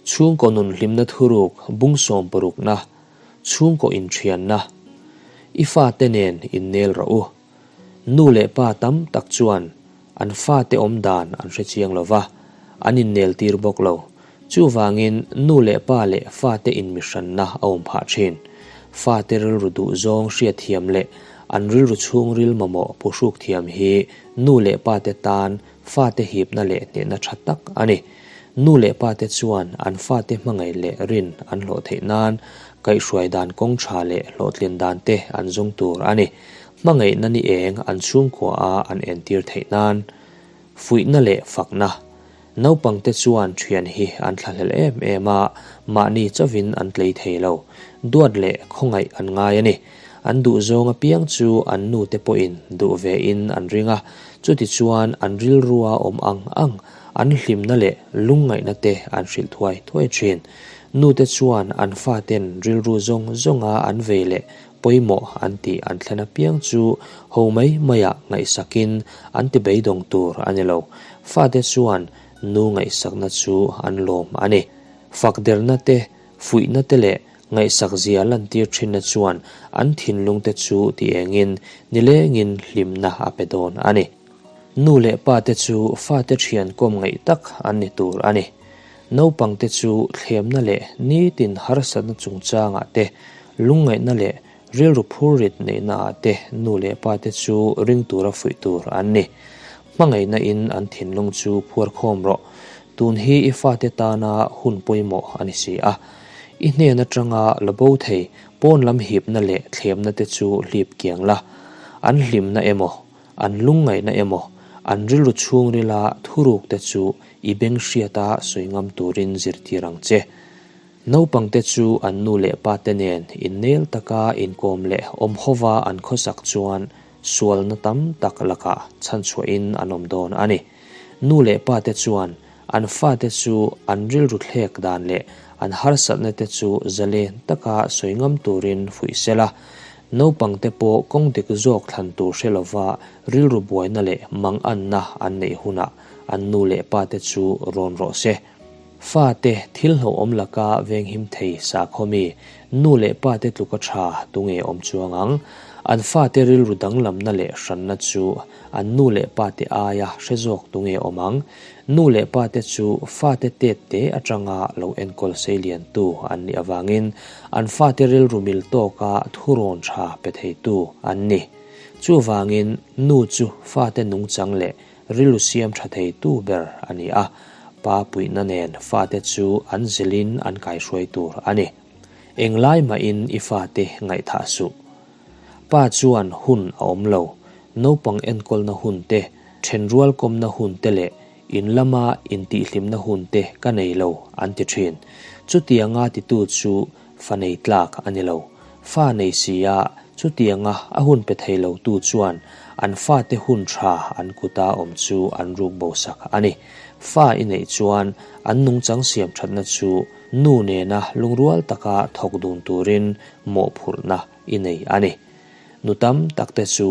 Chhungkaw nun hlimna thuruk bung sawmparukna, chhungkaw inthianna. I fate nen innel rawh u. Nu leh pa tam tak chuan an fate awm dan an hre chiang lo va, an innel tir bawk lo. Chuvangin nu leh pa leh fate inmihranna a awm phah thin. Fate rilru duh zawng hriatthiam leh an rilru chhungril mamawh puhruk thiam hi nu leh pate tan fate hipna leh hnehna tha tak a ni. Nu leh pate chuan an fate hmangaih leh rin an hlawh theih nan kaihhruai dan kawng tha leh hlawhtlin dan te an zawng tur a ni. Hmangaihna ni eng an chhungkua a an entir theih nan fuihna leh fakna. Naupangte chuan thian hi an thlahlel em em a, mahni chauhin an tlei thei lo. Duat leh khawngaih an ngai a ni. An duhzawng apiang chu an nute pawhin duh vein an ring a, chutichuan an rilrua awm ang ang, an hlimna leh lungngaihna te an hrilh thuai thuai thin. Nute chuan an faten rilru zawng zawnga an vei leh pawimawh an tih an thlen apiang chu ho mai maiah ngaihsakin an ti beidawng tur a ni lo. Fate chuan nu ngaihsakna chu an lawm a ni. Fakderna te, fuihna te leh Ngaihsak zia lantir thinna chuan an thinlungte chu ti engin nilengin hlimna a pe dawn a ni. Nu leh pate chu fate thian kawm ngaih tak an ni tur a ni. Naupangte chu thlemna leh nitin harsatna chungchangah te, lungngaihna leh rilru phurrit neihnaah te nu leh pate chu ring tura fuih tur an ni. Hmangaihna in an thinlung chu phuarkhawm rawh. Tun hi i fate tana hun pawimawh a ni si a. I hnen atanga la bo thei pawn lam hipna leh thlemna te chu hlip kiang la. An hlimna emaw, an lungngaihna emaw, an rilru chhungrila thuruk te chu i beng hriata sawi ngam turin zirtir ang che. Naupangte chu an nu leh pa te nen innel taka inkawm leh awm hova an khawsak chuan sualna tam tak lakah chhanchhuahin an awm dawn a ni. Nu leh pa te chuan An fate chu an rilru thlek dan leh an harsatna te chu zalen taka sawi ngam turin fuih sela, naupangte pawh kawng dik zawk thlan tur hre lova rilru buaina leh manganna an neih hunah an nu leh pate chu rawn rawh se. Fate thil hlauhawm laka venghim thei sakhaw mi, nu leh pate tluka tha tunge awm chuang ang? An fate rilru danglamna leh hranna chu an nu leh pate aia hre zawk tunge awm ang? Nu leh pa te chu fate tet te atanga lo enkawl seiliantu an nih avangin an fate rilru mil tawka thurawn tha pe theitu an ni. Chuvangin nu chu fate nungchang leh rilru siam tha theitu ber a ni a, pa puihna nen fate chu an zilhin an kaihruai tur a ni. Englai mahin i fate ngaihthah suh. Pa chuan hun a awm lo, naupang enkawlna hun te, Thenrual kawmna hun te leh in lama intihhlimna hun te ka nei lo, an ti thin. Chutianga titu chu fa nei tlak a ni lo. Fa nei sia, chutianga a hun pe thei lotu chuan an fate hun tha an kuta awm chu an ruk bosak a ni. Fa i neih chuan an nungchang siam thatna chu nu nena lungrual taka thawk dun turin mawhphurhna i nei a ni. Nu tam tak te chu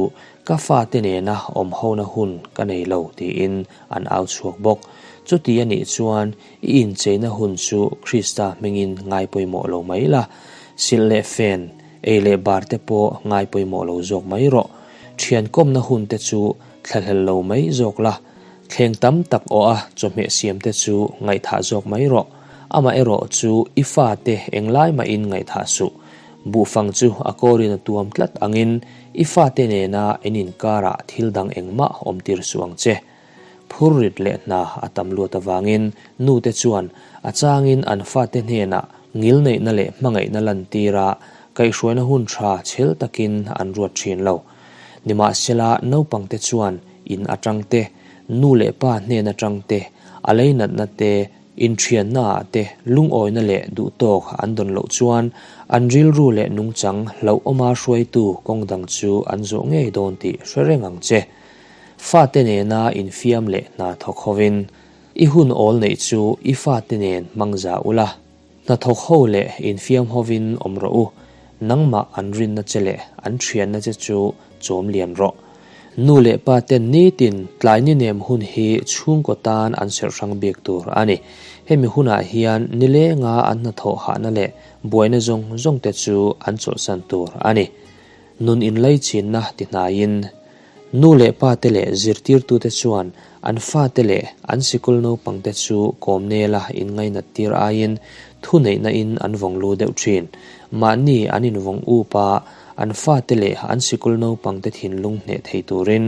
ka fate nena awm hona hun ka nei lo tiin an au chhuak bawk. Chuti a nih chuan i incheina hun chu Krista hmingin ngai pawimawh lo mai la, silh leh fen, ei leh bar te pawh ngai pawimawh lo zawk mai rawh. Thian kawmna hun te chu thlahlel lo mai zawk la, thleng tam tak awh a chawhmeh siam te chu ngaihthah zawk mai rawh. Amaherawh chu i fate englai mahin ngaihthah suh. Buhfang chu a kawrin a tuam tlat angin i fate nena in inkarah thil dang engmah awm tir suh ang che. Phur rit leh hna a tam luat avangin nute chuan a changin an fate hnenah ngilneihna leh hmangaihna lantira kaihhruaina hun tha chhel takin an ruat thin lo. Nimahsela naupangte chuan in atang te, nu leh pa hnen atang te, a leinatna te, Inthiannaah te lungawina leh duhtawk an dawn loh chuan an rilru leh nungchang hlauhawma hruaitu kawng dang chu an zawh ngei dawn tih hre reng ang che. Fate nena infiam leh hna thawk hovin i hun awl neih chu i fate nen hmang za ula, hna thawk ho leh infiam hovin awm rawh u, nangmah an rinna che leh an thianna che chu chawm lian rawh. Nu leh pa ten nitin tlai ni nem hun hi chhungkaw tan an serh hrang bik tur a ni. Hemi hunah hian nilenga an hnathawh hahna leh buaina zawng zawngte chu an chawlhsan tur a ni. Nun inlaichinna ti hnaiin nu leh pate leh zirtirtute chuan an fate leh an sikul naupangte chu kawmnela inngainat tir aiin thuneihna in an vawng lu deuh thin. Mahni an invawng up a, an fate leh an sikul naupangte thinlung hneh thei turin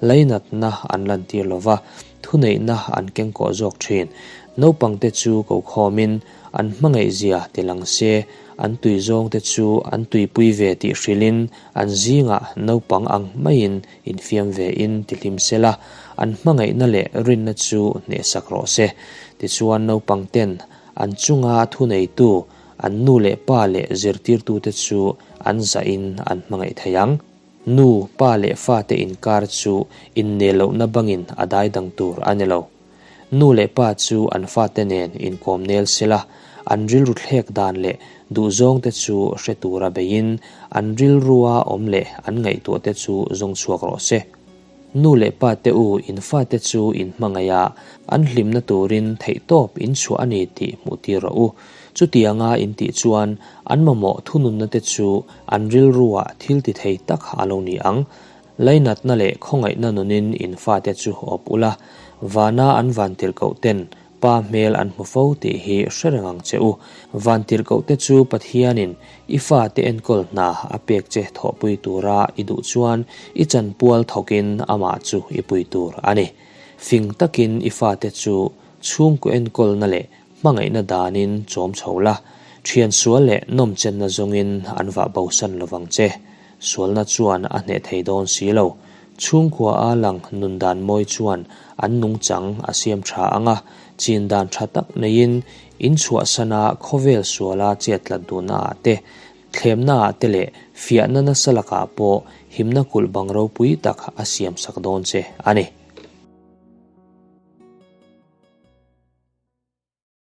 lainatna an lantir lo va, thuneihna an kengkawh zawk thin. Naupangte chu kokhawmin an hmangaihzia ti lang se, an tui zawngte chu an tuipui ve tih hrilhin an zingah naupang ang maiin infiam vein ti hlim sela, an hmangaihna leh rinna chu hnehsak rawh se. Tichuan naupangten an chunga thuneitu an nu leh pa leh zirtirtute chu an zahin an hmangaih thei ang. Nu, pa leh fate inkar chu innel lohna bangin a dai dang tur a ni lo. Nu leh pa chu an fate nen inkawm nel sela, an rilru thlek dan leh duhzawngte chu hre tura beiin an rilrua awm leh an ngaihtuahte chu zawng chhuak rawh se. Nu leh pa te u in fate chu in hmangaih a, an hlimna turin theihtawp in chhuah a ni tih hmuh tir rawh u. Chutianga in tih chuan an mamawh thununna te chu an rilruah thil ti thei tak a lo ni ang. Lainatna leh khawngaihna nunin in fate chu awp ula, vana an vantirhkoh ten Pa hmel an hmu fo tih hi hre reng ang che u. Vantirhkohte chu Pathianin i fate enkawl hna a pek che thawhpui tura i duh chuan i chanpual thawkin amah chu i pui tur a ni. Fing takin i fate chu chhungkaw enkawlna leh hmangaihna danin chawm chho la, thian sual leh nawmchenna zawngin an vah bosan lovang che. Sualna chuan a hneh thei dawn si lo. Chhungkua a lang nun dan mawi chuan an nungchang a siam tha ang a, chin dan tha tak neiin in chhuahsana khawvel suala chet tlat duhna ah te, thlemna ah te leh fiahna nasa lakah pawh himna kulh bang ropui tak a siam sak dawn che a ni.